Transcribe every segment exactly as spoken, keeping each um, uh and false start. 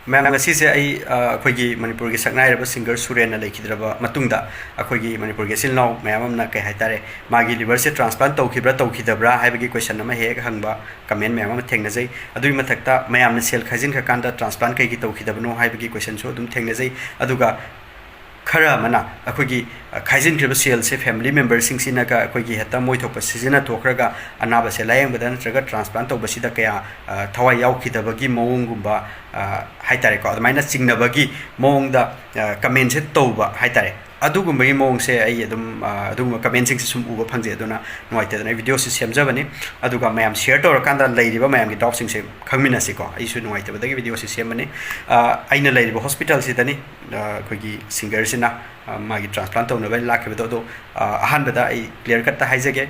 ꯃꯌꯥꯝ, ꯉꯁꯤꯁꯦ ꯑꯩ ꯑ, ꯑꯩꯈꯣꯏꯒꯤ ꯃꯅꯤꯄꯨꯔꯒꯤ ꯁꯛꯅꯥꯏꯔꯕ ꯁꯤꯡꯒꯔ ꯁꯨꯔꯦꯟꯅ ꯂꯩꯈꯤꯗ꯭ꯔꯕ ꯃꯇꯨꯡꯗ, ꯑꯩꯈꯣꯏꯒꯤ ꯃꯅꯤꯄꯨꯔꯒꯤ ꯏꯆꯤꯜ ꯏꯅꯥꯎ ꯃꯌꯥꯝ ꯑꯃꯅ, ꯀꯩ ꯍꯥꯏꯇꯥꯔꯦ, ꯃꯥꯒꯤ ꯂꯤꯚꯔꯁꯦ ꯇ꯭ꯔꯥꯟꯁꯄ꯭ꯂꯥꯟ ꯇꯧꯈꯤꯕ꯭ꯔꯥ ꯇꯧꯈꯤꯗꯕ꯭ꯔꯥ ꯍꯥꯏꯕꯒꯤ ꯀꯣꯏꯁꯟ ꯑꯃ ꯍꯦꯛ ꯍꯦꯛ ꯍꯪꯕ ꯀꯃꯦꯟ ꯃꯌꯥꯝ ꯑꯃ ꯊꯦꯡꯅꯖꯩ꯫ ꯑꯗꯨꯒꯤ ꯃꯊꯛꯇ ꯃꯌꯥꯝꯅ ꯁꯦꯜ ꯈꯥꯏꯖꯤꯟꯈ꯭ꯔꯀꯥꯟꯗ ꯇ꯭ꯔꯥꯟꯁꯄ꯭ꯂꯥꯟ ꯀꯩꯒꯤ ꯇꯧꯈꯤꯗꯕꯅꯣ ꯍꯥꯏꯕꯒꯤ ꯀꯣꯏꯁꯟꯁꯨ ꯑꯗꯨꯝ ꯊꯦꯡꯅꯖꯩ꯫ ꯑꯗꯨꯒ ꯈꯔ ꯑꯃꯅ ꯑꯩꯈꯣꯏꯒꯤ, ꯑ, ꯈꯥꯏꯖꯤꯟꯈ꯭ꯔꯤꯕ ꯁꯦꯜꯁꯦ ꯐꯦꯃꯤꯂꯤ ꯃꯦꯝꯕꯔꯁꯤꯡꯁꯤꯅꯒ ꯑꯩꯈꯣꯏꯒꯤ ꯍꯦꯛꯇ ꯃꯣꯏ ꯊꯣꯛꯄ ꯁꯤꯖꯤꯟꯅꯊꯣꯛꯈ꯭ꯔꯒ ꯑꯅꯥꯕꯁꯦ ꯂꯥꯌꯦꯡꯕꯗ ꯅꯠꯇ꯭ꯔꯒ ꯇ꯭ꯔꯥꯟꯁꯄ꯭ꯂꯥꯟ ꯇꯧꯕꯁꯤꯗ ꯀꯌꯥ, ꯑ, ꯊꯋꯥꯏ ꯌꯥꯎꯈꯤꯗꯕꯒꯤ ꯃꯑꯣꯡꯒꯨꯝꯕ, ꯑ, ꯍꯥꯏꯇꯥꯔꯦꯀꯣ, ꯑꯗꯨꯃꯥꯏꯅ ꯆꯤꯡꯅꯕꯒꯤ ꯃꯑꯣꯡꯗ, ꯑ, ꯀꯃꯦꯟꯁꯦ ꯇꯧꯕ ꯍꯥꯏꯇꯥꯔꯦ꯫ ꯑꯗꯨꯒꯨꯝꯕꯒꯤ ꯃꯑꯣꯡꯁꯦ ꯑꯩ ꯑꯗꯨꯝ, ꯑ, ꯑꯗꯨꯒꯨꯝꯕ ꯀꯃꯦꯟꯁꯤꯡꯁꯦ ꯁꯨꯝ ꯎꯕ ꯐꯪꯖꯩ꯫ ꯑꯗꯨꯅ ꯅꯨꯡꯉꯥꯏꯇꯗꯅ ꯑꯩ ꯚꯤꯗꯤꯑꯣꯁꯤ ꯁꯦꯝꯖꯕꯅꯤ꯫ ꯑꯗꯨꯒ ꯃꯌꯥꯝ ꯁꯤꯌꯔ ꯇꯧꯔꯀꯥꯟꯗ ꯂꯩꯔꯤꯕ ꯃꯌꯥꯝꯒꯤ ꯗꯥꯎꯠꯁꯤꯡꯁꯦ ꯈꯪꯃꯤꯟꯅꯁꯤꯀꯣ꯫ ꯑꯩꯁꯨ ꯅꯨꯡꯉꯥꯏꯇꯕꯗꯒꯤ ꯚꯤꯗꯤꯑꯣꯁꯤ ꯁꯦꯝꯕꯅꯤ꯫ ꯑ, ꯑꯩꯅ ꯂꯩꯔꯤꯕ ꯍꯣꯁꯄꯤꯇꯥꯜꯁꯤꯗꯅꯤ, ꯑ, ꯑꯩꯈꯣꯏꯒꯤ ꯁꯤꯡꯒꯔꯁꯤꯅ, ꯑ, ꯃꯥꯒꯤ ꯇ꯭ꯔꯥꯟꯁꯄ꯭ꯂꯥꯟ ꯇꯧꯅꯕ ꯂꯥꯛꯈꯤꯕꯗꯣ꯫ ꯑꯗꯣ, ꯑ, ꯑꯍꯥꯟꯕꯗ ꯑꯩ ꯀ꯭ꯂꯤꯌꯥꯔ ꯀꯠꯇ ꯍꯥꯏꯖꯒꯦ,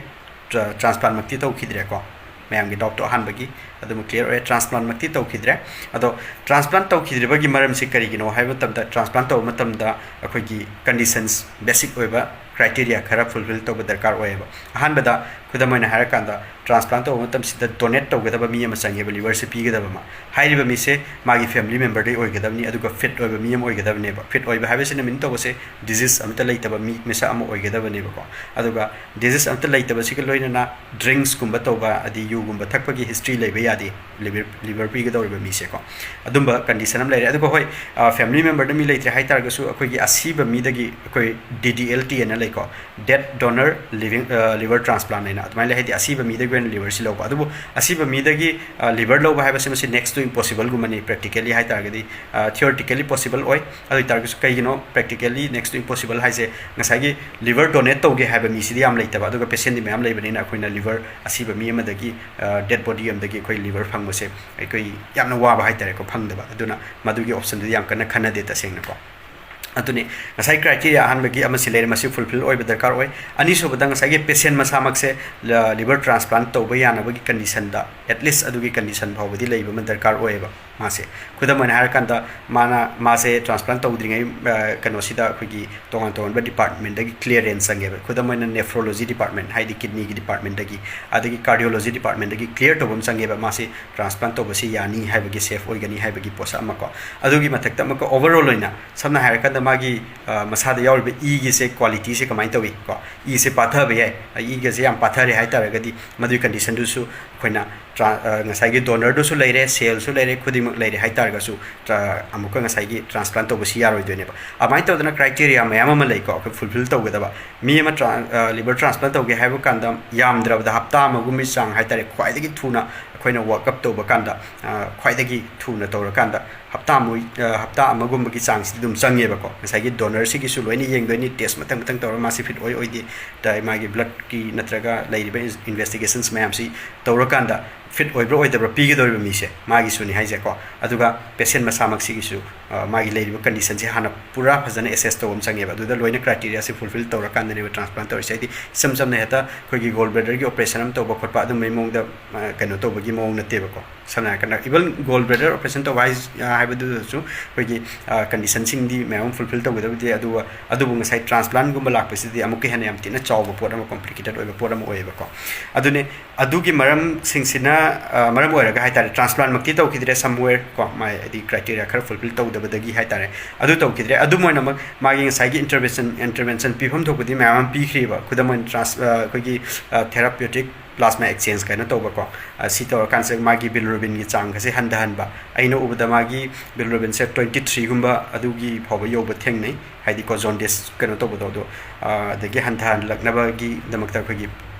ꯇ꯭ꯔꯥ-, ꯇ꯭ꯔꯥꯟꯁꯄ꯭ꯂꯥꯟꯃꯛꯇꯤ ꯇꯧꯈꯤꯗ꯭ꯔꯦꯀꯣ꯫ ꯃꯌꯥꯝꯒꯤ ꯗꯥꯎꯠꯇꯣ ꯑꯍꯥꯟꯕꯒꯤ ꯑꯗꯨꯃꯛ ꯀ꯭ꯂꯤꯌꯥꯔ ꯑꯣꯏꯔꯦ, ꯇ꯭ꯔꯥꯟꯁꯄ꯭ꯂꯥꯟꯃꯛꯇꯤ ꯇꯧꯈꯤꯗ꯭ꯔꯦ꯫ ꯑꯗꯣ ꯇ꯭ꯔꯥꯟꯁꯄ꯭ꯂꯥꯟ ꯇꯧꯈꯤꯗ꯭ꯔꯤꯕꯒꯤ ꯃꯔꯝꯁꯤ ꯀꯔꯤꯒꯤꯅꯣ ꯍꯥꯏꯕ ꯃꯇꯝꯗ, ꯇ꯭ꯔꯥꯟꯁꯄ꯭ꯂꯥꯟ ꯇꯧꯕ ꯃꯇꯝꯗ ꯑꯩꯈꯣꯏꯒꯤ ꯀꯟꯗꯤꯁꯟꯁ, ꯕꯦꯁꯤꯛ ꯑꯣꯏꯕ ꯀ꯭ꯔꯥꯏꯇꯦꯔꯤꯌꯥ ꯈꯔ ꯐꯨꯜꯐꯤꯜ ꯇꯧꯕ ꯗꯔꯀꯥꯔ ꯑꯣꯏꯌꯦꯕ꯫ ꯑꯍꯥꯟꯕꯗ, ꯈꯨꯗꯝ ꯑꯣꯏꯅ ꯍꯥꯏꯔꯀꯥꯟꯗ, ꯇ꯭ꯔꯥꯟꯁꯄ꯭ꯂꯥꯟ ꯇꯧꯕ ꯃꯇꯝꯁꯤꯗ ꯗꯣꯅꯦꯠ ꯇꯧꯒꯗꯕ ꯃꯤ ꯑꯃ ꯆꯪꯉꯦꯕ, ꯂꯤꯚꯔꯁꯦ ꯄꯤꯒꯗꯕ ꯑꯃ꯫ ꯍꯥꯏꯔꯤꯕ ꯃꯤꯁꯦ ꯃꯥꯒꯤ ꯐꯦꯃꯤꯂꯤ ꯃꯦꯝꯕꯔꯗꯩ ꯑꯣꯏꯒꯗꯕꯅꯤ, ꯑꯗꯨꯒ ꯐꯤꯠ ꯑꯣꯏꯕ ꯃꯤ ꯑꯃ ꯑꯣꯏꯒꯗꯕꯅꯦꯕ꯫ ꯐꯤꯠ ꯑꯣꯏꯕ ꯍꯥꯏꯕꯁꯤꯅ ꯃꯤꯟ ꯇꯧꯕꯁꯦ ꯗꯤꯖꯤꯁ ꯑꯃꯠꯇ ꯂꯩꯇꯕ ꯃꯤ ꯃꯤꯁꯛ ꯑꯃ ꯑꯣꯏꯒꯗꯕꯅꯦꯕꯀꯣ꯫ ꯑꯗꯨꯒ ꯗꯤꯖꯤꯁ ꯑꯃꯠꯇ ꯂꯩꯇꯕꯁꯤꯒ ꯂꯣꯏꯅꯅ ꯗ꯭ꯔꯤꯡꯁꯀꯨꯝꯕ ꯇꯧꯕ, ꯑꯗꯩ ꯌꯨꯒꯨꯝꯕ ꯊꯛꯄꯒꯤ ꯍꯤꯁꯇ꯭ꯔꯤ ꯂꯩꯕ ꯌꯥꯗꯦ ꯂꯤꯚꯔ, ꯂꯤꯚꯔ ꯄꯤꯒꯗꯧꯔꯤꯕ ꯃꯤꯁꯦꯀꯣ꯫ ꯑꯗꯨꯝꯕ ꯀꯟꯗꯤꯁꯟ ꯑꯃ ꯂꯩꯔꯦ꯫ ꯑꯗꯨꯒ ꯍꯣꯏ, ꯑ, ꯐꯦꯃꯤꯂꯤ ꯃꯦꯝꯕꯔꯗ ꯃꯤ ꯂꯩꯇ꯭ꯔꯦ ꯍꯥꯏ ꯇꯥꯔꯒꯁꯨ, ꯑꯩꯈꯣꯏꯒꯤ ꯑꯁꯤꯕ ꯃꯤꯗꯒꯤ ꯑꯩꯈꯣꯏ ꯗꯤ ꯗꯤ ꯑꯦꯜ ꯇꯤ ꯑꯅ ꯂꯩꯀꯣ, ꯗꯦꯠ ꯗꯣꯅꯔ ꯂꯤꯚꯤꯡ, ꯑ, ꯂꯤꯚꯔ ꯇ꯭ꯔꯥꯟꯁꯄ꯭ꯂꯥꯟ ꯍꯥꯏꯅ ꯑꯗꯨꯃꯥꯏꯅ ꯂꯩ꯫ ꯍꯥꯏꯗꯤ ꯑꯁꯤꯕ ꯃꯤꯗꯒꯤ ꯑꯣꯏꯅ ꯂꯤꯚꯔꯁꯤ ꯂꯧꯕ꯫ ꯑꯗꯨꯕꯨ ꯑꯁꯤꯕ ꯃꯤꯗꯒꯤ, ꯑ, ꯂꯤꯚꯔ ꯂꯧꯕ ꯍꯥꯏꯕꯁꯤ ꯃꯁꯤ ꯅꯦꯛꯁ ꯇꯨ ꯏꯝꯄꯣꯁꯤꯕꯜꯒꯨꯝꯕꯅꯤ꯫ ꯄ꯭ꯔꯦꯛꯇꯤꯀꯦꯂꯤ ꯍꯥꯏ ꯇꯥꯔꯒꯗꯤ, ꯑ, ꯊꯤꯑꯣꯔꯤꯇꯤꯀꯦꯂꯤ ꯄꯣꯁꯤꯕꯜ ꯑꯣꯏ꯫ ꯑꯗꯨ ꯑꯣꯏ ꯇꯥꯔꯒꯁꯨ ꯀꯩꯒꯤꯅꯣ ꯄ꯭ꯔꯦꯛꯇꯤꯀꯦꯂꯤ ꯅꯦꯛꯁ ꯇꯨ ꯏꯝꯄꯣꯁꯤꯕꯜ ꯍꯥꯏꯁꯦ? ꯉꯁꯥꯏꯒꯤ ꯂꯤꯚꯔ ꯗꯣꯅꯦꯠ ꯇꯧꯒꯦ ꯍꯥꯏꯕ ꯃꯤꯁꯤꯗꯤ ꯌꯥꯝ ꯂꯩꯇꯕ, ꯑꯗꯨꯒ ꯄꯦꯁꯦꯟꯗꯤ ꯃꯌꯥꯝ ꯂꯩꯕꯅꯤꯅ ꯑꯩꯈꯣꯏꯅ ꯂꯤꯚꯔ ꯑꯁꯤꯕ ꯃꯤ ꯑꯃꯗꯒꯤ, ꯑ, ꯗꯦꯠ ꯕꯣꯗꯤ ꯑꯃꯗꯒꯤ ꯑꯩꯈꯣꯏ ꯂꯤꯚꯔ ꯐꯪꯕꯁꯦ ꯑꯩꯈꯣꯏ ꯌꯥꯝꯅ ꯋꯥꯕ ꯍꯥꯏ ꯇꯥꯔꯦꯀꯣ, ꯐꯪꯗꯕ꯫ ꯑꯗꯨꯅ ꯃꯗꯨꯒꯤ ꯑꯣꯞꯁꯟꯗꯨꯗꯤ ꯌꯥꯝ ꯀꯟꯅ ꯈꯟꯅꯗꯦ ꯇꯁꯦꯡꯅꯀꯣ꯫ ꯑꯗꯨꯅꯤ ꯉꯁꯥꯏ ꯀ꯭ꯔꯥꯏꯇꯦꯔꯤꯌꯥ ꯑꯍꯥꯟꯕꯒꯤ ꯑꯃꯁꯤ ꯂꯩꯔꯦ, ꯃꯁꯤ ꯐꯨꯜꯐꯤꯜ ꯑꯣꯏꯕ ꯗꯔꯀꯥꯔ ꯑꯣꯏ꯫ ꯑꯅꯤꯁꯨꯕꯗ ꯉꯁꯥꯏꯒꯤ ꯄꯦꯁꯦꯟ ꯃꯁꯥꯃꯛꯁꯦ, ꯑ, ꯂꯤꯚꯔ ꯇ꯭ꯔꯥꯟꯁꯄ꯭ꯂꯥꯟ ꯇꯧꯕ ꯌꯥꯅꯕꯒꯤ ꯀꯟꯗꯤꯁꯟꯗ, ꯑꯦꯠꯂꯤꯁ ꯑꯗꯨꯒꯤ ꯀꯟꯗꯤꯁꯟ ꯐꯥꯎꯕꯗꯤ ꯂꯩꯕ ꯑꯃ ꯗꯔꯀꯥꯔ ꯑꯣꯏꯌꯦꯕ꯫ ꯃꯥꯁꯦ꯫ ꯈꯨꯗꯝ ꯑꯣꯏꯅ ꯍꯥꯏꯔꯀꯥꯟꯗ, ꯃꯥꯅ ꯃꯥꯁꯦ ꯇ꯭ꯔꯥꯟꯁꯄ꯭ꯂꯥꯟ ꯇꯧꯗ꯭ꯔꯤꯉꯩ ꯀꯩꯅꯣꯁꯤꯗ ꯑꯩꯈꯣꯏꯒꯤ ꯇꯣꯉꯥꯟ ꯇꯣꯉꯥꯟꯕ ꯗꯤꯄꯥꯔꯠꯃꯦꯟꯗꯒꯤ ꯀ꯭ꯂꯤꯌꯥꯔꯦꯟꯁ ꯆꯪꯉꯦꯕ꯫ ꯈꯨꯗꯝ ꯑꯣꯏꯅ ꯅꯦꯐ꯭ꯔꯣꯂꯣꯖꯤ ꯗꯤꯄꯥꯔꯠꯃꯦꯟ, ꯍꯥꯏꯗꯤ ꯀꯤꯗꯅꯤꯒꯤ ꯗꯤꯄꯥꯔꯠꯃꯦꯟꯗꯒꯤ, ꯑꯗꯒꯤ ꯀꯥꯔꯗꯤꯑꯣꯂꯣꯖꯤ ꯗꯤꯄꯥꯔꯠꯃꯦꯟꯗꯒꯤ ꯀ꯭ꯂꯤꯌꯥꯔ ꯇꯧꯕ ꯑꯃ ꯆꯪꯉꯦꯕ꯫ ꯃꯥꯁꯤ ꯇ꯭ꯔꯥꯟꯁꯄ꯭ꯂꯥꯟ ꯇꯧꯕꯁꯤ ꯌꯥꯅꯤ ꯍꯥꯏꯕꯒꯤ, ꯁꯦꯐ ꯑꯣꯏꯒꯅꯤ ꯍꯥꯏꯕꯒꯤ ꯄꯣꯠꯁꯛ ꯑꯃ ꯀꯣ꯫ ꯑꯗꯨꯒꯤ ꯃꯊꯛꯇ ꯑꯃꯨꯛꯀ ꯑꯣꯚꯔꯑꯣꯜ ꯑꯣꯏꯅ ꯁꯝꯅ ꯍꯥꯏꯔꯀꯥꯟꯗ ꯃꯥꯒꯤ ꯃꯁꯥꯗ ꯌꯥꯎꯔꯤꯕ ꯏꯒꯤꯁꯦ ꯀ꯭ꯋꯥꯂꯤꯇꯤꯁꯦ ꯀꯃꯥꯏꯅ ꯇꯧꯏ ꯀꯣ꯫ ꯏꯁꯦ ꯄꯥꯊꯕ ꯌꯥꯏ꯫ ꯏꯒꯁꯦ ꯌꯥꯝ ꯄꯥꯊꯔꯦ ꯍꯥꯏ ꯇꯥꯔꯒꯗꯤ ꯃꯗꯨꯒꯤ ꯀꯟꯗꯤꯁꯟꯗꯨꯁꯨ ꯑꯩꯈꯣꯏꯅ ꯉꯁꯥꯏꯒꯤ ꯗꯣꯅꯔꯗꯨꯁꯨ ꯂꯩꯔꯦ, ꯁꯦꯜꯁꯨ ꯂꯩꯔꯦ, ꯈꯨꯗꯤꯡꯃꯛ ꯂꯩꯔꯦ ꯍꯥꯏ ꯇꯥꯔꯒꯁꯨ ꯑꯃꯨꯛꯀ ꯉꯁꯥꯏꯒꯤ ꯇ꯭ꯔꯥꯟꯁꯄ꯭ꯂꯥꯟ ꯇꯧꯕꯁꯤ ꯌꯥꯔꯣꯏꯗꯣꯏꯅꯦꯕ꯫ ꯑꯗꯨꯃꯥꯏꯅ ꯇꯧꯗꯅ ꯀ꯭ꯔꯥꯏꯇꯦꯔꯤꯌꯥ ꯃꯌꯥꯝ ꯑꯃ ꯂꯩꯀꯣ, ꯑꯩꯈꯣꯏ ꯐꯨꯜꯐꯤꯜ ꯇꯧꯒꯗꯕ꯫ ꯃꯤ ꯑꯃ ꯇ꯭ꯔꯥꯟ ꯂꯤꯚꯔ ꯇ꯭ꯔꯥꯟꯁꯄ꯭ꯂꯥꯟ ꯇꯧꯒꯦ ꯍꯥꯏꯕ ꯀꯥꯟꯗ ꯌꯥꯝꯗ꯭ꯔꯕꯗ ꯍꯞꯇꯥ ꯑꯃꯒꯨꯝꯕꯒꯤ ꯆꯥꯡ ꯍꯥꯏ ꯇꯥꯔꯦ, ꯈ꯭ꯋꯥꯏꯗꯒꯤ ꯊꯨꯅ ꯑꯩꯈꯣꯏꯅ ꯋꯥꯔꯛꯑꯞ ꯇꯧꯕ ꯀꯥꯟꯗ, ꯈ꯭ꯋꯥꯏꯗꯒꯤ ꯊꯨꯅ ꯇꯧꯔꯀꯥꯟꯗ ꯍꯞꯇꯥ ꯑꯃ, ꯍꯞꯇꯥ ꯑꯃꯒꯨꯝꯕꯒꯤ ꯆꯥꯡꯁꯤꯗꯤ ꯑꯗꯨꯝ ꯆꯪꯉꯦꯕꯀꯣ꯫ ꯉꯁꯥꯏꯒꯤ ꯗꯣꯅꯔꯁꯤꯒꯤꯁꯨ ꯂꯣꯏꯅ ꯌꯦꯡꯗꯣꯏꯅꯤ, ꯇꯦꯁ ꯃꯊꯪ ꯃꯊꯪ ꯇꯧꯔꯒ ꯃꯥꯁꯤ ꯐꯤꯠ ꯑꯣꯏ ꯑꯣꯏꯗꯦ, ꯃꯥꯒꯤ ꯕ꯭ꯂꯠꯀꯤ ꯅꯠꯇ꯭ꯔꯒ ꯂꯩꯔꯤꯕ ꯏꯟꯚꯦꯁꯇꯤꯒꯦꯁꯟꯁ ꯃꯌꯥꯝꯁꯤ ꯇꯧꯔꯀꯥꯟꯗ ꯐꯤꯠ ꯑꯣꯏꯕ꯭ꯔꯥ ꯑꯣꯏꯗꯕ꯭ꯔꯥ ꯄꯤꯒꯗꯧꯔꯤꯕ ꯃꯤꯁꯦ ꯃꯥꯒꯤꯁꯨꯅꯤ ꯍꯥꯏꯁꯦꯀꯣ꯫ ꯑꯗꯨꯒ ꯄꯦꯁꯦꯟ ꯃꯁꯥꯃꯛꯁꯤꯒꯤꯁꯨ ꯃꯥꯒꯤ ꯂꯩꯔꯤꯕ ꯀꯟꯗꯤꯁꯟꯁꯦ ꯍꯥꯟꯅ ꯄꯨꯔꯥ ꯐꯖꯅ ꯑꯦꯁꯦꯁ ꯇꯧꯕ ꯑꯃ ꯆꯪꯉꯦꯕ꯫ ꯑꯗꯨꯗ ꯂꯣꯏꯅ ꯀ꯭ꯔꯥꯏꯇꯦꯔꯤꯌꯥꯁꯦ ꯐꯨꯜꯐꯤꯜ ꯇꯧꯔꯀꯥꯟꯗꯅꯦꯕ ꯇ꯭ꯔꯥꯟꯁꯄ꯭ꯂꯥꯟ ꯇꯧꯔꯤꯁꯦ꯫ ꯍꯥꯏꯗꯤ ꯏꯆꯝ ꯆꯝꯅ ꯍꯦꯛꯇ ꯑꯩꯈꯣꯏꯒꯤ ꯒꯣꯜ ꯕ꯭ꯂꯦꯗꯔꯒꯤ ꯑꯣꯄꯔꯦꯁꯟ ꯑꯃ ꯇꯧꯕ ꯈꯣꯠꯄ ꯑꯗꯨꯝꯕꯒꯤ ꯃꯑꯣꯡꯗ ꯀꯩꯅꯣ ꯇꯧꯕꯒꯤ ꯃꯑꯣꯡ ꯅꯠꯇꯦꯕꯀꯣ꯫ ꯁꯝꯅ ꯍꯥꯏꯔꯀꯥꯟꯗ ꯏꯚꯟ ꯒꯣꯜ ꯕ꯭ꯂꯦꯗꯔ ꯑꯣꯄꯔꯦꯁꯟ ꯇꯧꯕ ꯍꯥꯏꯕꯗꯨꯗꯁꯨ ꯑꯩꯈꯣꯏꯒꯤ ꯀꯟꯗꯤꯁꯟꯁꯤꯡꯗꯤ ꯃꯌꯥꯝ ꯑꯃ ꯐꯨꯜꯐꯤꯜ ꯇꯧꯒꯗꯕꯗꯤ, ꯑꯗꯨꯒ ꯑꯗꯨꯕꯨ ꯉꯁꯥꯏ ꯇ꯭ꯔꯥꯟꯁꯄ꯭ꯂꯥꯟꯒꯨꯝꯕ ꯂꯥꯛꯄꯁꯤꯗꯤ ꯑꯃꯨꯛꯀ ꯍꯦꯟꯅ ꯌꯥꯝ ꯊꯤꯅ ꯆꯥꯎꯕ ꯄꯣꯠ ꯑꯃ, ꯀꯣꯝꯄ꯭ꯂꯤꯀꯦꯇꯦꯠ ꯑꯣꯏꯕ ꯄꯣꯠ ꯑꯃ ꯑꯣꯏꯌꯦꯕꯀꯣ꯫ ꯑꯗꯨꯅꯦ, ꯑꯗꯨꯒꯤ ꯃꯔꯝꯁꯤꯡꯁꯤꯅ ꯃꯔꯝ ꯑꯣꯏꯔꯒ ꯍꯥꯏ ꯇꯥꯔꯦ, ꯇ꯭ꯔꯥꯟꯁꯄ꯭ꯂꯥꯟꯃꯛꯇꯤ ꯇꯧꯈꯤꯗ꯭ꯔꯦ, ꯁꯝꯋꯦꯔ ꯀꯣ, ꯃꯥꯏ ꯍꯥꯏꯗꯤ ꯀ꯭ꯔꯥꯏꯇꯦꯔꯤꯌꯥ ꯈꯔ ꯐꯨꯜꯐꯤꯜ ꯇꯧꯗꯕꯗꯒꯤ ꯍꯥꯏ ꯇꯥꯔꯦ, ꯑꯗꯨ ꯇꯧꯈꯤꯗ꯭ꯔꯦ꯫ ꯑꯗꯨꯝ ꯑꯣꯏꯅꯃꯛ ꯃꯥꯒꯤ ꯉꯁꯥꯏꯒꯤ ꯏꯟꯇꯔꯚꯦꯟꯁꯟ, ꯏꯟꯇꯔꯚꯦꯟꯁꯟ ꯄꯤꯐꯝ ꯊꯣꯛꯄꯗꯤ ꯃꯌꯥꯝ ꯑꯃ ꯄꯤꯈ꯭ꯔꯤꯕ꯫ ꯈꯨꯗꯝ ꯑꯣꯏꯅ ꯇ꯭ꯔꯥꯟꯁ ꯑꯩꯈꯣꯏꯒꯤ ꯊꯦꯔꯥꯄ꯭ꯌꯨꯇꯤꯛ ꯄ꯭ꯂꯥꯁꯃꯥ ꯑꯦꯛꯁꯆꯦꯟꯖ ꯀꯥꯏꯅ ꯇꯧꯕꯀꯣ꯫ ꯁꯤ ꯇꯧꯔꯀꯥꯟꯁꯤꯗ ꯃꯥꯒꯤ ꯕꯤꯂꯤꯔꯨꯕꯤꯟꯒꯤ ꯆꯥꯡꯒꯁꯦ ꯍꯟꯊꯍꯟꯕ꯫ ꯑꯩꯅ ꯎꯕꯗ ꯃꯥꯒꯤ ꯕꯤꯂꯤꯔꯨꯕꯤꯟꯁꯦ ꯇ꯭ꯋꯦꯟꯇꯤ ꯊ꯭ꯔꯤꯒꯨꯝꯕ ꯑꯗꯨꯒꯤ ꯐꯥꯎꯕ ꯌꯧꯕ ꯊꯦꯡꯅꯩ, ꯍꯥꯏꯗꯤ ꯀꯣ, ꯖꯣꯟꯗꯤꯁ ꯀꯩꯅꯣ ꯇꯧꯕꯗꯣ꯫ ꯑꯗꯣ ꯑꯗꯒꯤ ꯍꯟꯊꯍꯜꯂꯛꯅꯕꯒꯤꯗꯃꯛꯇ ꯑꯩꯈꯣꯏꯒꯤ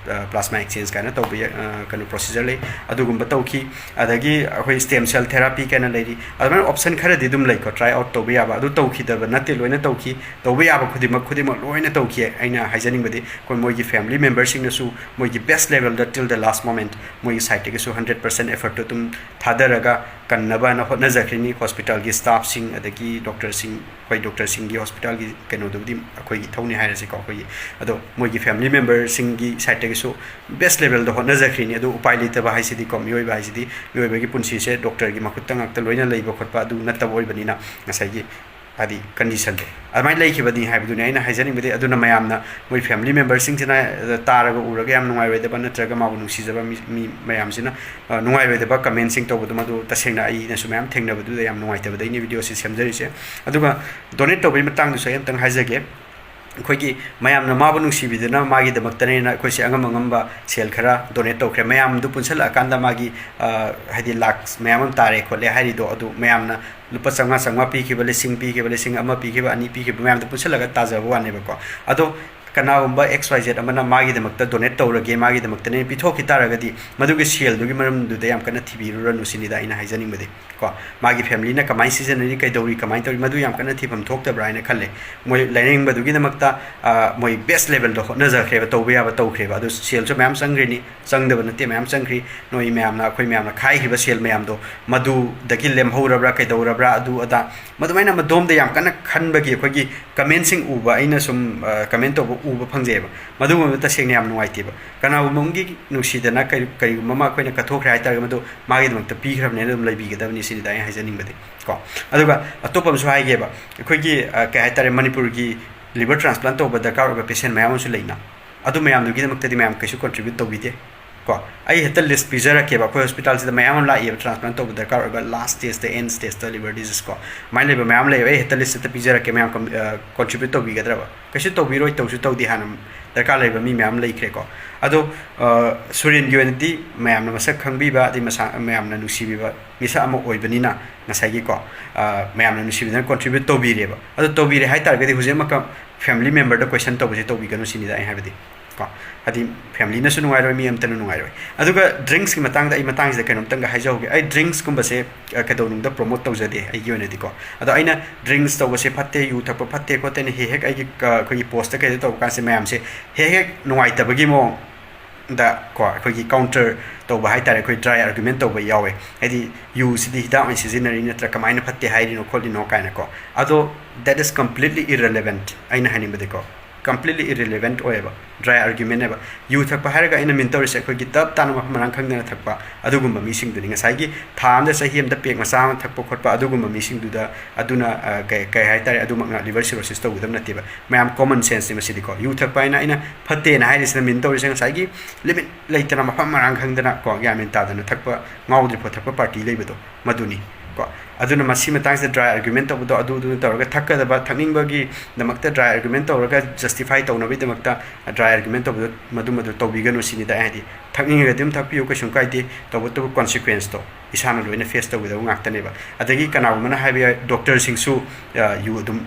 ꯄ꯭ꯂꯥꯁꯃꯥ ꯑꯦꯛꯁꯆꯦꯟꯖ ꯀꯥꯏꯅ ꯇꯧꯕ ꯀꯩꯅꯣ ꯄ꯭ꯔꯣꯁꯤꯖꯔ ꯂꯩ, ꯑꯗꯨꯒꯨꯝꯕ ꯇꯧꯈꯤ꯫ ꯑꯗꯒꯤ ꯑꯩꯈꯣꯏ ꯁ꯭ꯇꯦꯝ ꯁꯦꯜ ꯊꯦꯔꯥꯄꯤ ꯀꯥꯏꯅ ꯂꯩꯔꯤ꯫ ꯑꯗꯨꯃꯥꯏꯅ ꯑꯣꯞꯁꯟ ꯈꯔꯗꯤ ꯑꯗꯨꯝ ꯂꯩꯀꯣ, ꯇ꯭ꯔꯥꯏ ꯑꯥꯎꯠ ꯇꯧꯕ ꯌꯥꯕ꯫ ꯑꯗꯨ ꯇꯧꯈꯤꯗꯕ ꯅꯠꯇꯦ, ꯂꯣꯏꯅ ꯇꯧꯈꯤ꯫ ꯇꯧꯕ ꯌꯥꯕ ꯈꯨꯗꯤꯡꯃꯛ, ꯈꯨꯗꯤꯡꯃꯛ ꯂꯣꯏꯅ ꯇꯧꯈꯤ꯫ ꯑꯩꯅ ꯍꯥꯏꯖꯅꯤꯡꯕꯗꯤ ꯑꯩꯈꯣꯏ ꯃꯣꯏꯒꯤ ꯐꯦꯃꯤꯂꯤ ꯃꯦꯝꯕꯔꯁꯤꯡꯅꯁꯨ ꯃꯣꯏꯒꯤ ꯕꯦꯁ ꯂꯦꯚꯦꯜꯗ till the last moment ꯃꯣꯏꯒꯤ ꯁꯥꯏꯠꯇꯒꯤꯁꯨ ꯍꯟꯗ꯭ꯔꯦꯠ ꯄꯥꯔꯁꯦꯟ ꯑꯦꯐꯔꯠꯇꯨ ꯑꯗꯨꯝ ꯊꯥꯗꯔꯒ ꯀꯟꯅꯕꯅ ꯍꯣꯠꯅꯖꯈ꯭ꯔꯤꯅꯤ꯫ ꯍꯣꯁꯄꯤꯇꯥꯜꯒꯤ ꯁ꯭ꯇꯥꯐꯁꯤꯡ, ꯑꯗꯒꯤ ꯗꯣꯛꯇꯔꯁꯤꯡ, ꯑꯩꯈꯣꯏ ꯗꯣꯛꯇꯔꯁꯤꯡꯒꯤ ꯍꯣꯁꯄꯤꯇꯥꯜꯒꯤ ꯀꯩꯅꯣꯗꯨꯕꯨꯗꯤ ꯑꯩꯈꯣꯏꯒꯤ ꯏꯊꯧꯅꯤ ꯍꯥꯏꯔꯁꯤꯀꯣ꯫ ꯑꯩꯈꯣꯏꯒꯤ, ꯑꯗꯣ ꯃꯣꯏꯒꯤ ꯐꯦꯃꯤꯂꯤ ꯃꯦꯝꯕꯔꯁꯤꯡꯒꯤ ꯁꯥꯏꯠꯇꯒꯤꯁꯨ ꯕꯦꯁ ꯂꯦꯚꯦꯜꯗ ꯍꯣꯠꯅꯖꯈ꯭ꯔꯤꯅꯤ꯫ ꯑꯗꯨ ꯎꯄꯥꯏ ꯂꯩꯇꯕ ꯍꯥꯏꯁꯤꯗꯤꯀꯣ, ꯃꯤꯑꯣꯏꯕ ꯍꯥꯏꯁꯤꯗꯤ, ꯃꯤꯑꯣꯏꯕꯒꯤ ꯄꯨꯟꯁꯤꯁꯦ ꯗꯣꯛꯇꯔꯒꯤ ꯃꯈꯨꯠꯇ ꯉꯥꯛꯇ ꯂꯣꯏꯅ ꯂꯩꯕ ꯈꯣꯠꯄ ꯑꯗꯨ ꯅꯠꯇꯕ ꯑꯣꯏꯕꯅꯤꯅ, ꯉꯁꯥꯏꯒꯤ, ꯍꯥꯏꯗꯤ, ꯀꯟꯗꯤꯁꯟꯗꯣ ꯑꯗꯨꯃꯥꯏꯅ ꯂꯩꯈꯤꯕꯅꯤ ꯍꯥꯏꯕꯗꯨꯅꯤ ꯑꯩꯅ ꯍꯥꯏꯖꯅꯤꯡꯕꯗꯤ꯫ ꯑꯗꯨꯅ ꯃꯌꯥꯝꯅ, ꯃꯣꯏ ꯐꯦꯃꯤꯂꯤ ꯃꯦꯝꯕꯔꯁꯤꯡꯁꯤꯅ ꯇꯥꯔꯒ, ꯎꯔꯒ ꯌꯥꯝ ꯅꯨꯡꯉꯥꯏꯔꯣꯏꯗꯕ, ꯅꯠꯇ꯭ꯔꯒ ꯃꯥꯕꯨ ꯅꯨꯡꯁꯤꯖꯕ ꯃꯤ, ꯃꯤ ꯃꯌꯥꯝꯁꯤꯅ, ꯑ, ꯅꯨꯡꯉꯥꯏꯔꯣꯏꯗꯕ ꯀꯃꯦꯟꯁꯤꯡ ꯇꯧꯕꯗꯣ, ꯃꯗꯨ ꯇꯁꯦꯡꯅ ꯑꯩꯅꯁꯨ ꯃꯌꯥꯝ ꯊꯦꯡꯅꯕꯗꯨꯗ ꯌꯥꯝ ꯅꯨꯡꯉꯥꯏꯇꯕꯗꯩꯅꯦ ꯚꯤꯗꯤꯑꯣꯁꯤ ꯁꯦꯝꯖꯔꯤꯁꯦ꯫ ꯑꯗꯨꯒ ꯗꯣꯅꯦꯠ ꯇꯧꯕꯒꯤ ꯃꯇꯥꯡꯗꯁꯨ ꯑꯩ ꯑꯝꯇꯪ ꯍꯥꯏꯖꯒꯦ꯫ ꯑꯩꯈꯣꯏꯒꯤ ꯃꯌꯥꯝꯅ ꯃꯥꯕꯨ ꯅꯨꯡꯁꯤꯕꯤꯗꯨꯅ ꯃꯥꯒꯤꯗꯃꯛꯇꯅꯦꯅ ꯑꯩꯈꯣꯏꯁꯦ ꯑꯉꯝ ꯑꯉꯝꯕ ꯁꯦꯜ ꯈꯔ ꯗꯣꯅꯦꯠ ꯇꯧꯈ꯭ꯔꯦ꯫ ꯃꯌꯥꯝꯗꯨ ꯄꯨꯟꯁꯤꯜꯂꯛꯑꯀꯥꯟꯗ ꯃꯥꯒꯤ, ꯑ, ꯍꯥꯏꯗꯤ, ꯂꯥꯛꯁ ꯃꯌꯥꯝ ꯑꯃ ꯇꯥꯔꯦ ꯈꯣꯠꯂꯦ ꯍꯥꯏꯔꯤꯗꯣ, ꯑꯗꯨ ꯃꯌꯥꯝꯅ ꯂꯨꯄꯥ ꯆꯥꯝꯃꯉꯥ, ꯆꯥꯝꯃꯉꯥ ꯄꯤꯈꯤꯕ, ꯂꯤꯁꯤꯡ ꯄꯤꯈꯤꯕ, ꯂꯤꯁꯤꯡ ꯑꯃ ꯄꯤꯈꯤꯕ, ꯑꯅꯤ ꯄꯤꯈꯤꯕ ꯃꯌꯥꯝꯗꯣ ꯄꯨꯟꯁꯤꯜꯂꯒ ꯇꯥꯖꯕ ꯋꯥꯅꯦꯕꯀꯣ꯫ ꯑꯗꯣ ꯀꯅꯥꯒꯨꯝꯕ X Y Z ꯑꯃꯅ ꯃꯥꯒꯤꯗꯃꯛꯇ ꯗꯣꯅꯦꯠ ꯇꯧꯔꯒꯦ, ꯃꯥꯒꯤꯗꯃꯛꯇꯅꯦ ꯄꯤꯊꯣꯛꯈꯤ ꯇꯥꯔꯒꯗꯤ, ꯃꯗꯨꯒꯤ ꯁꯦꯜꯗꯨꯒꯤ ꯃꯔꯝꯗꯨꯗ ꯌꯥꯝ ꯀꯟꯅ ꯊꯤꯕꯤꯔꯨꯔꯅꯨ ꯁꯤꯅꯤꯗ ꯑꯩꯅ ꯍꯥꯏꯖꯅꯤꯡꯕꯗꯤ꯫ ꯀꯣ, ꯃꯥꯒꯤ ꯐꯦꯃꯤꯂꯤꯅ ꯀꯃꯥꯏꯅ ꯁꯤꯖꯤꯟꯅꯔꯤ, ꯀꯩꯗꯧꯔꯤ, ꯀꯃꯥꯏꯅ ꯇꯧꯔꯤ, ꯃꯗꯨ ꯌꯥꯝ ꯀꯟꯅ ꯊꯤꯐꯝ ꯊꯣꯛꯇꯕ꯭ꯔꯥ ꯍꯥꯏꯅ ꯈꯜꯂꯦ꯫ ꯃꯣꯏ ꯂꯥꯏꯌꯦꯡꯕꯗꯨꯒꯤꯗꯃꯛꯇ, ꯑ, ꯃꯣꯏ ꯕꯦꯁ ꯂꯦꯚꯦꯜꯗ ꯍꯣꯠꯅꯖꯈ꯭ꯔꯦꯕ, ꯇꯧꯕ ꯌꯥꯕ ꯇꯧꯈ꯭ꯔꯦꯕ꯫ ꯑꯗꯨ ꯁꯦꯜꯁꯨ ꯃꯌꯥꯝ ꯆꯪꯈ꯭ꯔꯤꯅꯤ, ꯆꯪꯗꯕ ꯅꯠꯇꯦ, ꯃꯌꯥꯝ ꯆꯪꯈ꯭ꯔꯤ꯫ ꯅꯣꯏ ꯃꯌꯥꯝꯅ, ꯑꯩꯈꯣꯏ ꯃꯌꯥꯝꯅ ꯈꯥꯏꯈꯤꯕ ꯁꯦꯜ ꯃꯌꯥꯝꯗꯣ ꯃꯗꯨꯗꯒꯤ ꯂꯦꯝꯍꯧꯔꯕ꯭ꯔꯥ, ꯀꯩꯗꯧꯔꯕ꯭ꯔꯥ, ꯑꯗꯨ ꯑꯗꯥ, ꯃꯗꯨꯃꯥꯏꯅ ꯃꯗꯣꯝꯗ ꯌꯥꯝ ꯀꯟꯅ ꯈꯟꯕꯒꯤ ꯑꯩꯈꯣꯏꯒꯤ ꯀꯃꯦꯟꯁꯤꯡ ꯎꯕ, ꯑꯩꯅ ꯁꯨꯝ, ꯑ, ꯀꯃꯦꯟ ꯇꯧꯕ ꯎꯕ ꯐꯪꯖꯩꯑꯕ꯫ ꯃꯗꯨꯒꯨꯝꯕꯗꯣ ꯇꯁꯦꯡꯅ ꯌꯥꯝ ꯅꯨꯡꯉꯥꯏꯇꯦꯕ꯫ ꯀꯅꯥꯒꯨꯝꯕ ꯑꯃꯒꯤ ꯅꯨꯡꯁꯤꯗꯅ ꯀꯔꯤ-, ꯀꯔꯤꯒꯨꯝꯕ ꯑꯃ ꯑꯩꯈꯣꯏꯅ ꯀꯠꯊꯣꯛꯈ꯭ꯔꯦ ꯍꯥꯏ ꯇꯥꯔꯒꯗꯤ, ꯃꯗꯨ ꯃꯥꯒꯤꯗꯃꯛꯇ ꯄꯤꯈ꯭ꯔꯕꯅꯦꯅ ꯑꯗꯨꯝ ꯂꯩꯕꯤꯒꯗꯕꯅꯤ ꯁꯤꯅꯤꯗ ꯑꯩꯅ ꯍꯥꯏꯖꯅꯤꯡꯕꯗꯤ꯫ ꯀꯣ, ꯑꯗꯨꯒ ꯑꯇꯣꯞꯄ ꯑꯃꯁꯨ ꯍꯥꯏꯒꯦꯕ, ꯑꯩꯈꯣꯏꯒꯤ, ꯑ, ꯀꯩ ꯍꯥꯏꯇꯥꯔꯦ, ꯃꯅꯤꯄꯨꯔꯒꯤ ꯂꯤꯚꯔ ꯇ꯭ꯔꯥꯟꯁꯄ꯭ꯂꯥꯟ ꯇꯧꯕ ꯗꯔꯀꯥꯔ ꯑꯣꯏꯕ ꯄꯦꯁꯦꯟ ꯃꯌꯥꯝ ꯑꯃꯁꯨ ꯂꯩꯅ, ꯑꯗꯨ ꯃꯌꯥꯝꯗꯨꯒꯤꯗꯃꯛꯇꯗꯤ ꯃꯌꯥꯝ ꯀꯩꯁꯨ ꯀꯟꯇ꯭ꯔꯤꯕ꯭ꯌꯨꯠ ꯇꯧꯕꯤꯗꯦ꯫ ꯀꯣ, ꯑꯩ ꯍꯦꯛꯇ ꯂꯤꯁ ꯄꯤꯖꯔꯛꯀꯦꯕ꯫ ꯑꯩꯈꯣꯏ ꯍꯣꯁꯄꯤꯇꯥꯜꯁꯤꯗ ꯃꯌꯥꯝ ꯑꯃ ꯂꯥꯛꯏꯕ ꯇ꯭ꯔꯥꯟꯁꯄ꯭ꯂꯥꯟ ꯇꯧꯕ ꯗꯔꯀꯥꯔ ꯑꯣꯏꯕ, ꯂꯥꯁ ꯁ꯭ꯇꯦꯖꯇ, ꯑꯦꯟ ꯁ꯭ꯇꯦꯖꯇ ꯂꯤꯚꯔ ꯗꯤꯖꯤꯁ ꯀꯣ, ꯑꯗꯨꯃꯥꯏꯅ ꯂꯩꯕ ꯃꯌꯥꯝ ꯂꯩꯌꯦꯕ꯫ ꯑꯩ ꯍꯦꯛꯇ ꯂꯤꯁ ꯍꯦꯛꯇ ꯄꯤꯖꯔꯛꯀꯦ, ꯃꯌꯥꯝ ꯀꯝ-, ꯑ, ꯀꯟꯇ꯭ꯔꯤꯕ꯭ꯌꯨꯠ ꯇꯧꯕꯤꯒꯗ꯭ꯔꯕ? ꯀꯩꯁꯨ ꯇꯧꯕꯤꯔꯣꯏ, ꯇꯧꯁꯨ ꯇꯧꯗꯦ, ꯍꯥꯟꯅ ꯗꯔꯀꯥꯔ ꯂꯩꯕ ꯃꯤ ꯃꯌꯥꯝ ꯂꯩꯈ꯭ꯔꯦꯀꯣ꯫ ꯑꯗꯣ, ꯑ, ꯁꯨꯔꯦꯟꯒꯤ ꯑꯣꯏꯅꯗꯤ ꯃꯌꯥꯝꯅ ꯃꯁꯛ ꯈꯪꯕꯤꯕ, ꯑꯗꯩ ꯃꯁꯥ, ꯃꯌꯥꯝꯅ ꯅꯨꯡꯁꯤꯕꯤꯕ ꯃꯤꯁꯛ ꯑꯃ ꯑꯣꯏꯕꯅꯤꯅ, ꯉꯁꯥꯏꯒꯤꯀꯣ, ꯑ, ꯃꯌꯥꯝꯅ ꯅꯨꯡꯁꯤꯕꯤꯗꯅ ꯀꯟꯇ꯭ꯔꯤꯕ꯭ꯌꯨꯠ ꯇꯧꯕꯤꯔꯦꯕ꯫ ꯑꯗꯣ ꯇꯧꯕꯤꯔꯦ ꯍꯥꯏ ꯇꯥꯔꯒꯗꯤ, ꯍꯧꯖꯤꯛꯃꯛꯀ ꯐꯦꯃꯤꯂꯤ ꯃꯦꯝꯕꯔꯗ ꯀꯣꯏꯁꯟ ꯇꯧꯕꯁꯦ ꯇꯧꯕꯤꯒꯅꯨ ꯁꯤꯅꯤꯗ ꯑꯩ ꯍꯥꯏꯕꯗꯤ꯫ ꯀꯣ, ꯍꯥꯏꯗꯤ, ꯐꯦꯃꯤꯂꯤꯅꯁꯨ ꯅꯨꯡꯉꯥꯏꯔꯣꯏ, ꯃꯤ ꯑꯝꯇꯅ ꯅꯨꯡꯉꯥꯏꯔꯣꯏ꯫ ꯑꯗꯨꯒ ꯗ꯭ꯔꯤꯡꯁꯀꯤ ꯃꯇꯥꯡꯗ ꯑꯩ ꯃꯇꯥꯡꯁꯤꯗ ꯀꯩꯅꯣꯝꯇꯪꯒ ꯍꯥꯏꯖꯍꯧꯒꯦ꯫ ꯑꯩ ꯗ꯭ꯔꯤꯡꯁꯀꯨꯝꯕꯁꯦ, ꯑ, ꯀꯩꯗꯧꯅꯨꯡꯗ ꯄ꯭ꯔꯣꯃꯣꯠ ꯇꯧꯖꯗꯦ ꯑꯩꯒꯤ ꯑꯣꯏꯅꯗꯤꯀꯣ꯫ ꯑꯗꯣ ꯑꯩꯅ ꯗ꯭ꯔꯤꯡꯁ ꯇꯧꯕꯁꯦ ꯐꯠꯇꯦ, ꯌꯨ ꯊꯛꯄ ꯐꯠꯇꯦ ꯈꯣꯠꯇꯦꯅ ꯍꯦꯛ ꯍꯦꯛ ꯑꯩꯒꯤ, ꯑ, ꯑꯩꯈꯣꯏꯒꯤ ꯄꯣꯁꯇ ꯀꯩꯗ ꯇꯧꯕ ꯀꯥꯟꯁꯦ ꯃꯌꯥꯝꯁꯦ ꯍꯦꯛ ꯍꯦꯛ ꯅꯨꯡꯉꯥꯏꯇꯕꯒꯤ ꯃꯑꯣꯡ, ꯗ ꯀꯣ ꯑꯩꯈꯣꯏꯒꯤ ꯀꯥꯎꯟꯇꯔ ꯇꯧꯕ ꯍꯥꯏꯇꯥꯔꯦ, ꯑꯩꯈꯣꯏ ꯗ꯭ꯔꯥꯏ ꯑꯥꯔꯒꯨꯃꯦꯟ ꯇꯧꯕ ꯌꯥꯎꯋꯦ꯫ ꯍꯥꯏꯗꯤ ꯌꯨꯁꯤꯗꯤ ꯍꯤꯗꯥꯛ ꯑꯣꯏꯅ ꯁꯤꯖꯤꯟꯅꯔꯤ ꯅꯠꯇ꯭ꯔꯥ, ꯀꯃꯥꯏꯅ ꯐꯠꯇꯦ ꯍꯥꯏꯔꯤꯅꯣ ꯈꯣꯠꯂꯤꯅꯣ ꯀꯥꯏꯅꯀꯣ꯫ ꯑꯗꯣ that is completely irrelevant, ꯑꯩꯅ ꯍꯥꯏꯅꯤꯡꯕꯗꯤꯀꯣ, completely irrelevant ꯑꯣꯏꯌꯦꯕ, ꯗ꯭ꯔꯥꯏ ꯑꯥꯔꯒꯨꯃꯦꯟꯅꯦꯕ꯫ ꯌꯨ ꯊꯛꯄ ꯍꯥꯏꯔꯒ ꯑꯩꯅ ꯃꯤꯟ ꯇꯧꯔꯤꯁꯦ ꯑꯩꯈꯣꯏꯒꯤ ꯇꯞ ꯇꯥꯅ ꯃꯐꯝ ꯃꯔꯥꯡ ꯈꯪꯗꯅ ꯊꯛꯄ ꯑꯗꯨꯒꯨꯝꯕ ꯃꯤꯁꯤꯡꯗꯨꯅꯤ꯫ ꯉꯁꯥꯏꯒꯤ ꯊꯥ ꯑꯃꯗ ꯆꯍꯤ ꯑꯃꯗ ꯄꯦꯛ ꯃꯆꯥ ꯑꯃ ꯊꯛꯄ ꯈꯣꯠꯄ ꯑꯗꯨꯒꯨꯝꯕ ꯃꯤꯁꯤꯡꯗꯨꯗ, ꯑꯗꯨꯅ ꯑ, ꯀꯩ ꯀꯩ ꯍꯥꯏꯇꯥꯔꯦ, ꯑꯗꯨꯃꯛꯅ ꯂꯤꯚꯔ ꯁꯤꯔꯣꯁꯤꯁ ꯇꯧꯒꯗꯕ ꯅꯠꯇꯦꯕ꯫ ꯃꯌꯥꯝ ꯀꯣꯃꯟ ꯁꯦꯟꯁꯅꯤ ꯃꯁꯤꯗꯤꯀꯣ꯫ ꯌꯨ ꯊꯛꯄ ꯍꯥꯏꯅ ꯑꯩꯅ ꯐꯠꯇꯦꯅ ꯍꯥꯏꯔꯤꯁꯤꯅ ꯃꯤꯟ ꯇꯧꯔꯤꯁꯦ ꯉꯁꯥꯏꯒꯤ ꯂꯤꯃꯤꯠ ꯂꯩꯇꯅ ꯃꯐꯝ ꯃꯔꯥꯡ ꯈꯪꯗꯅ ꯀꯣ, ꯒ꯭ꯌꯥꯟ ꯃꯦꯟ ꯇꯥꯗꯅ ꯊꯛꯄ, ꯉꯥꯎꯗ꯭ꯔꯤꯐꯥꯎ ꯊꯛꯄ ꯄꯥꯔꯇꯤ ꯂꯩꯕꯗꯣ, ꯃꯗꯨꯅꯤ ꯀꯣ꯫ ꯑꯗꯨꯅ ꯃꯁꯤ ꯃꯇꯥꯡꯁꯤꯗ ꯗ꯭ꯔꯥꯏ ꯑꯥꯔꯒꯨꯃꯦꯟ ꯇꯧꯕꯗꯣ, ꯑꯗꯨ ꯑꯗꯨꯅ ꯇꯧꯔꯒ ꯊꯛꯀꯗꯕ, ꯊꯛꯅꯤꯡꯕꯒꯤꯗꯃꯛꯇ ꯗ꯭ꯔꯥꯏ ꯑꯥꯔꯒꯨꯃꯦꯟ ꯇꯧꯔꯒ ꯖꯁꯇꯤꯐꯥꯏ ꯇꯧꯅꯕꯒꯤꯗꯃꯛꯇ ꯗ꯭ꯔꯥꯏ ꯑꯥꯔꯒꯨꯃꯦꯟ ꯇꯧꯕꯗꯣ, ꯃꯗꯨꯃꯗꯨ ꯇꯧꯕꯤꯒꯅꯨ ꯁꯤꯅꯤꯗ꯫ ꯍꯥꯏꯗꯤ ꯊꯛꯅꯤꯡꯉꯒꯗꯤ ꯑꯗꯨꯝ ꯊꯛꯄꯤꯌꯨ, ꯀꯩꯁꯨꯝ ꯀꯥꯏꯗꯦ, ꯇꯧꯕꯇꯕꯨ ꯀꯣꯟꯁꯤꯀ꯭ꯋꯦꯟꯁꯇꯣ ꯏꯁꯥꯅ ꯂꯣꯏꯅ ꯐꯦꯁ ꯇꯧꯒꯗꯕ ꯉꯥꯛꯇꯅꯦꯕ꯫ ꯑꯗꯒꯤ ꯀꯅꯥꯒꯨꯝꯕꯅ ꯍꯥꯏꯕ ꯌꯥꯏ, ꯗꯣꯛꯇꯔꯁꯤꯡꯁꯨ ꯑ, ꯌꯨ ꯑꯗꯨꯝ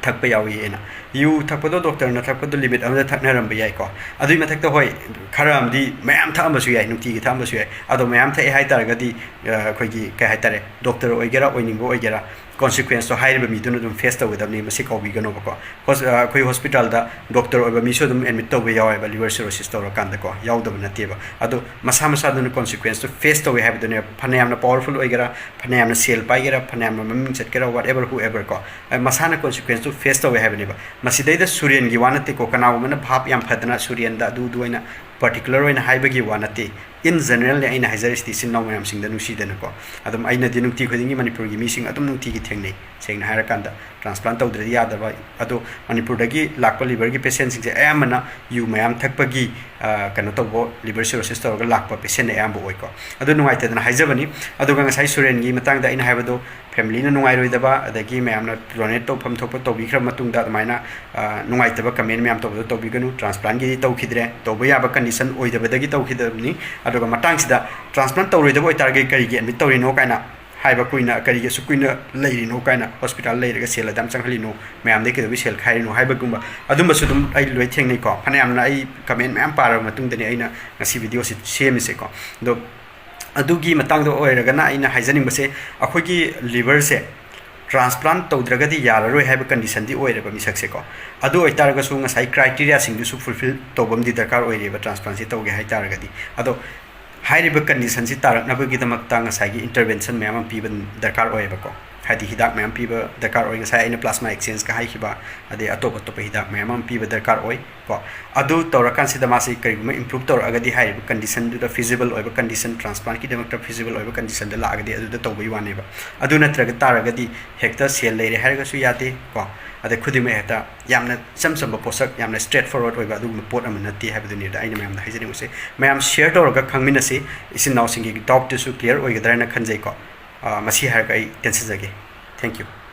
ꯊꯛꯄ ꯌꯥꯎꯏ ꯍꯥꯏꯅ꯫ ꯌꯨ ꯊꯛꯄꯗꯣ ꯗꯣꯛꯇꯔꯅ ꯊꯛꯄꯗꯣ ꯂꯤꯃꯤꯠ ꯑꯃꯗ ꯊꯛꯅꯔꯝꯕ ꯌꯥꯏꯀꯣ꯫ ꯑꯗꯨꯒꯤ ꯃꯊꯛꯇ ꯍꯣꯏ, ꯈꯔ ꯑꯃꯗꯤ ꯃꯌꯥꯝ ꯊꯛꯑꯝꯕꯁꯨ ꯌꯥꯏ, ꯅꯨꯡꯇꯤꯒꯤ ꯊꯛꯑꯝꯕꯁꯨ ꯌꯥꯏ꯫ ꯑꯗꯣ ꯃꯌꯥꯝ ꯊꯛꯑꯦ ꯍꯥꯏ ꯇꯥꯔꯒꯗꯤ, ꯑ, ꯑꯩꯈꯣꯏꯒꯤ ꯀꯩ ꯍꯥꯏꯇꯥꯔꯦ, ꯗꯣꯛꯇꯔ ꯑꯣꯏꯒꯦꯔꯥ ꯑꯣꯏꯅꯤꯡꯕ ꯑꯣꯏꯒꯦꯔꯥ, ꯀꯣꯟꯁꯤꯀ꯭ꯋꯦꯟꯁꯇꯣ ꯍꯥꯏꯔꯤꯕ ꯃꯤꯗꯨꯅ ꯑꯗꯨꯝ ꯐꯦꯁ ꯇꯧꯒꯗꯕꯅꯤ, ꯃꯁꯤ ꯀꯥꯎꯕꯤꯒꯅꯣꯕꯀꯣ꯫ ꯍꯣꯁ-, ꯑ, ꯑꯩꯈꯣꯏ ꯍꯣꯁꯄꯤꯇꯥꯜꯗ ꯗꯣꯛꯇꯔ ꯑꯣꯏꯕ ꯃꯤꯁꯨ ꯑꯗꯨꯝ ꯑꯦꯗꯃꯤꯠ ꯇꯧꯕ ꯌꯥꯎꯋꯦꯕ, ꯂꯤꯚꯔ ꯁꯤꯔꯣꯁꯤꯁ ꯇꯧꯔꯀꯥꯟꯗꯀꯣ, ꯌꯥꯎꯗꯕ ꯅꯠꯇꯦꯕ꯫ ꯑꯗꯣ ꯃꯁꯥ ꯃꯁꯥꯗꯨꯅ ꯀꯣꯟꯁꯤꯀ꯭ꯋꯦꯟꯁꯇꯣ ꯐꯦꯁ ꯇꯧꯋꯦ ꯍꯥꯏꯕꯗꯨꯅꯦ꯫ ꯐꯅꯌꯥꯝꯅ ꯄꯥꯋꯔꯐꯨꯜ ꯑꯣꯏꯒꯦꯔꯥ, ꯐꯅꯌꯥꯝꯅ ꯁꯦꯜ ꯄꯥꯏꯒꯦꯔꯥ, ꯐꯅꯌꯥꯝꯅ ꯃꯃꯤꯡ ꯆꯠꯀꯦꯔꯥ, whatever, whoever ꯀꯣ, ꯑ, ꯃꯁꯥꯅ ꯀꯣꯟꯁꯤꯀ꯭ꯋꯦꯟꯁꯇꯨ ꯐꯦꯁ ꯇꯧꯋꯦ ꯍꯥꯏꯕꯅꯦꯕ꯫ ꯃꯁꯤꯗꯩꯗ ꯁꯨꯔꯦꯟꯒꯤ ꯋꯥ ꯅꯠꯇꯦꯀꯣ, ꯀꯅꯥꯒꯨꯝꯕꯅ ꯚꯥꯞ ꯌꯥꯝ ꯐꯗꯅ ꯁꯨꯔꯦꯟꯗ ꯑꯗꯨ ꯑꯗꯨ ꯑꯣꯏꯅ ꯄꯥꯔꯇꯤꯀꯨꯂꯔ ꯑꯣꯏꯅ ꯍꯥꯏꯕꯒꯤ ꯋꯥ ꯅꯠꯇꯦ꯫ In generalꯅꯦ ꯑꯩꯅ ꯍꯥꯏꯖꯔꯤꯁꯤꯗꯤ, ꯏꯆꯤꯟ ꯏꯅꯥꯎ ꯃꯌꯥꯝꯁꯤꯡꯗ ꯅꯨꯡꯁꯤꯗꯅꯀꯣ꯫ ꯑꯗꯨꯝ ꯑꯩꯅꯗꯤ ꯅꯨꯡꯇꯤ ꯈꯨꯗꯤꯡꯒꯤ ꯃꯅꯤꯄꯨꯔꯒꯤ ꯃꯤꯁꯤꯡ ꯑꯗꯨꯝ ꯅꯨꯡꯇꯤꯒꯤ ꯊꯦꯡꯅꯩ, ꯁꯦꯡꯅ ꯍꯥꯏꯔꯀꯥꯟꯗ꯫ ꯇ꯭ꯔꯥꯟꯁꯄ꯭ꯂꯥꯟ ꯇꯧꯗ꯭ꯔꯗꯤ ꯌꯥꯗꯕ꯫ ꯑꯗꯣ ꯃꯅꯤꯄꯨꯔꯗꯒꯤ ꯂꯥꯛꯄ ꯂꯤꯚꯔꯒꯤ ꯄꯦꯁꯦꯟꯁꯤꯡꯁꯦ ꯑꯌꯥꯝꯕꯅ ꯌꯨ ꯃꯌꯥꯝ ꯊꯛꯄꯒꯤ, ꯑ, ꯀꯩꯅꯣ ꯇꯧꯕ, ꯂꯤꯚꯔ ꯁꯤꯔꯣꯁꯤꯁ ꯇꯧꯔꯒ ꯂꯥꯛꯄ ꯄꯦꯁꯦꯟꯅ ꯑꯌꯥꯝꯕ ꯑꯣꯏꯀꯣ꯫ ꯑꯗꯨ ꯅꯨꯡꯉꯥꯏꯇꯗꯅ ꯍꯥꯏꯖꯕꯅꯤ꯫ ꯑꯗꯨꯒ ꯉꯁꯥꯏ ꯁꯨꯔꯦꯟꯒꯤ ꯃꯇꯥꯡꯗ ꯑꯩꯅ ꯍꯥꯏꯕꯗꯣ, ꯐꯦꯃꯤꯂꯤꯅ ꯅꯨꯡꯉꯥꯏꯔꯣꯏꯗꯕ, ꯑꯗꯒꯤ ꯃꯌꯥꯝꯅ ꯗꯣꯅꯦꯠ ꯇꯧꯐꯝ ꯊꯣꯛꯄ ꯇꯧꯕꯤꯈ꯭ꯔꯕ ꯃꯇꯨꯡꯗ ꯑꯗꯨꯃꯥꯏꯅ, ꯑ, ꯅꯨꯡꯉꯥꯏꯇꯕ ꯀꯃꯦꯟ ꯃꯌꯥꯝ ꯇꯧꯕꯗꯣ ꯇꯧꯕꯤꯒꯅꯨ꯫ ꯇ꯭ꯔꯥꯟꯁꯄ꯭ꯂꯥꯟꯒꯤꯗꯤ ꯇꯧꯈꯤꯗ꯭ꯔꯦ, ꯇꯧꯕ ꯌꯥꯕ ꯀꯟꯗꯤꯁꯟ ꯑꯣꯏꯗꯕꯗꯒꯤ ꯇꯧꯈꯤꯗꯕꯅꯤ꯫ ꯑꯗꯨꯒ ꯃꯇꯥꯡꯁꯤꯗ ꯇ꯭ꯔꯥꯟꯁꯄ꯭ꯂꯥꯟ ꯇꯧꯔꯣꯏꯗꯕ ꯑꯣꯏꯇꯥꯔꯒꯗꯤ ꯀꯔꯤꯒꯤ ꯑꯦꯗꯃꯤꯠ ꯇꯧꯔꯤꯅꯣ ꯀꯥꯏꯅ ꯍꯥꯏꯕ, ꯀꯨꯏꯅ, ꯀꯔꯤꯒꯤ ꯑꯁꯨꯛ ꯀꯨꯏꯅ ꯂꯩꯔꯤꯅꯣ ꯀꯥꯏꯅ, ꯍꯣꯁꯄꯤꯇꯥꯜ ꯂꯩꯔꯒ ꯁꯦꯜ ꯑꯗꯨꯝ ꯆꯪꯍꯜꯂꯤꯅꯣ, ꯃꯌꯥꯝꯗꯒꯤ ꯀꯩꯗꯧꯕꯩ ꯁꯦꯜ ꯈꯥꯏꯔꯤꯅꯣ ꯍꯥꯏꯕꯒꯨꯝꯕ ꯑꯗꯨꯝꯕꯁꯨ ꯑꯗꯨꯝ ꯑꯩ ꯂꯣꯏ ꯊꯦꯡꯅꯩꯀꯣ꯫ ꯐꯅꯌꯥꯝꯅ ꯑꯩ ꯀꯃꯦꯟ ꯃꯌꯥꯝ ꯄꯥꯔꯕ ꯃꯇꯨꯡꯗꯅꯤ ꯑꯩꯅ ꯉꯁꯤ ꯚꯤꯗꯤꯑꯣꯁꯤ ꯁꯦꯝꯃꯤꯁꯦꯀꯣ꯫ ꯑꯗꯣ ꯑꯗꯨꯒꯤ ꯃꯇꯥꯡꯗ ꯑꯣꯏꯔꯒꯅ ꯑꯩꯅ ꯍꯥꯏꯖꯅꯤꯡꯕꯁꯦ, ꯑꯩꯈꯣꯏꯒꯤ ꯂꯤꯚꯔꯁꯦ ꯇ꯭ꯔꯥꯟꯁꯄ꯭ꯂꯥꯟ ꯇꯧꯗ꯭ꯔꯒꯗꯤ ꯌꯥꯔꯔꯣꯏ ꯍꯥꯏꯕ ꯀꯟꯗꯤꯁꯟꯗꯤ ꯑꯣꯏꯔꯦꯕ ꯃꯤꯁꯛꯁꯦꯀꯣ꯫ ꯑꯗꯨ ꯑꯣꯏꯇꯥꯔꯒꯁꯨ ꯉꯁꯥꯏ ꯀ꯭ꯔꯥꯏꯇꯦꯔꯤꯌꯥꯁꯤꯡꯗꯨꯁꯨ ꯐꯨꯜꯐꯤꯜ ꯇꯧꯕ ꯑꯃꯗꯤ ꯗꯔꯀꯥꯔ ꯑꯣꯏꯔꯤꯕ ꯇ꯭ꯔꯥꯟꯁꯄ꯭ꯂꯥꯟꯁꯦ ꯇꯧꯒꯦ ꯍꯥꯏ ꯇꯥꯔꯒꯗꯤ꯫ ꯑꯗꯣ ꯍꯥꯏꯔꯤꯕ ꯀꯟꯗꯤꯁꯟꯁꯤ ꯇꯥꯔꯛꯅꯕꯒꯤꯗꯃꯛꯇ ꯉꯁꯥꯏꯒꯤ ꯏꯟꯇꯔꯚꯦꯟꯁꯟ ꯃꯌꯥꯝ ꯑꯃ ꯄꯤꯕ ꯗꯔꯀꯥꯔ ꯑꯣꯏꯌꯦꯕꯀꯣ꯫ ꯍꯥꯏꯗꯤ ꯍꯤꯗꯥꯛ ꯃꯌꯥꯝ ꯄꯤꯕ ꯗꯔꯀꯥꯔ ꯑꯣꯏ, ꯉꯁꯥꯏ ꯑꯩꯅ ꯄ꯭ꯂꯥꯁꯃꯥ ꯑꯦꯛꯁꯆꯦꯟꯖꯀ ꯍꯥꯏꯈꯤꯕ, ꯑꯗꯩ ꯑꯇꯣꯞ ꯑꯇꯣꯞꯄ ꯍꯤꯗꯥꯛ ꯃꯌꯥꯝ ꯑꯃ ꯄꯤꯕ ꯗꯔꯀꯥꯔ ꯑꯣꯏ ꯀꯣ꯫ ꯑꯗꯨ ꯇꯧꯔꯀꯥꯟꯁꯤꯗ ꯃꯥꯁꯤ ꯀꯔꯤꯒꯨꯝꯕ ꯏꯝꯄ꯭ꯔꯨꯞ ꯇꯧꯔꯛꯑꯒꯗꯤ, ꯍꯥꯏꯔꯤꯕ ꯀꯟꯗꯤꯁꯟꯗꯨꯗ ꯐꯤꯖꯤꯕꯜ ꯑꯣꯏꯕ ꯀꯟꯗꯤꯁꯟ, ꯇ꯭ꯔꯥꯟꯁꯄ꯭ꯂꯥꯟꯠꯀꯤꯗꯃꯛꯇ ꯐꯤꯖꯤꯕꯜ ꯑꯣꯏꯕ ꯀꯟꯗꯤꯁꯟꯗ ꯂꯥꯛꯑꯒꯗꯤ ꯑꯗꯨꯗ ꯇꯧꯕꯒꯤ ꯋꯥꯅꯦꯕ꯫ ꯑꯗꯨ ꯅꯠꯇ꯭ꯔꯒ ꯇꯥꯔꯒꯗꯤ ꯍꯦꯛꯇ ꯁꯦꯜ ꯂꯩꯔꯦ ꯍꯥꯏꯔꯒꯁꯨ ꯌꯥꯗꯦ ꯀꯣ꯫ ꯑꯗꯩ ꯈꯨꯗꯤꯡꯃꯛ ꯍꯦꯛꯇ ꯌꯥꯝꯅ ꯏꯆꯝ ꯆꯝꯕ ꯄꯣꯠꯁꯛ, ꯌꯥꯝꯅ ꯏꯁꯇ꯭ꯔꯦꯠ ꯐꯣꯔꯋꯥꯔꯗ ꯑꯣꯏꯕ ꯑꯗꯨꯒꯨꯝꯕ ꯄꯣꯠ ꯑꯃ ꯅꯠꯇꯦ ꯍꯥꯏꯕꯗꯨꯅꯤꯗ ꯑꯩꯅ ꯃꯌꯥꯝꯗ ꯍꯥꯏꯖꯅꯤꯡꯕꯁꯦ꯫ ꯃꯌꯥꯝ ꯁꯤꯌꯔ ꯇꯧꯔꯒ ꯈꯪꯃꯤꯟꯅꯁꯤ꯫ ꯏꯆꯤꯟ ꯏꯅꯥꯎꯁꯤꯡꯒꯤ ꯗꯥꯎꯠꯇꯨꯁꯨ ꯀ꯭ꯂꯤꯌꯥꯔ ꯑꯣꯏꯒꯗ꯭ꯔꯥ ꯍꯥꯏꯅ ꯈꯟꯖꯩꯀꯣ꯫ ꯑꯥ, ꯃꯁꯤ ꯍꯥꯏꯔꯒ ꯑꯩ ꯇꯦꯟꯁꯤꯟꯖꯒꯦ꯫ Thank you꯫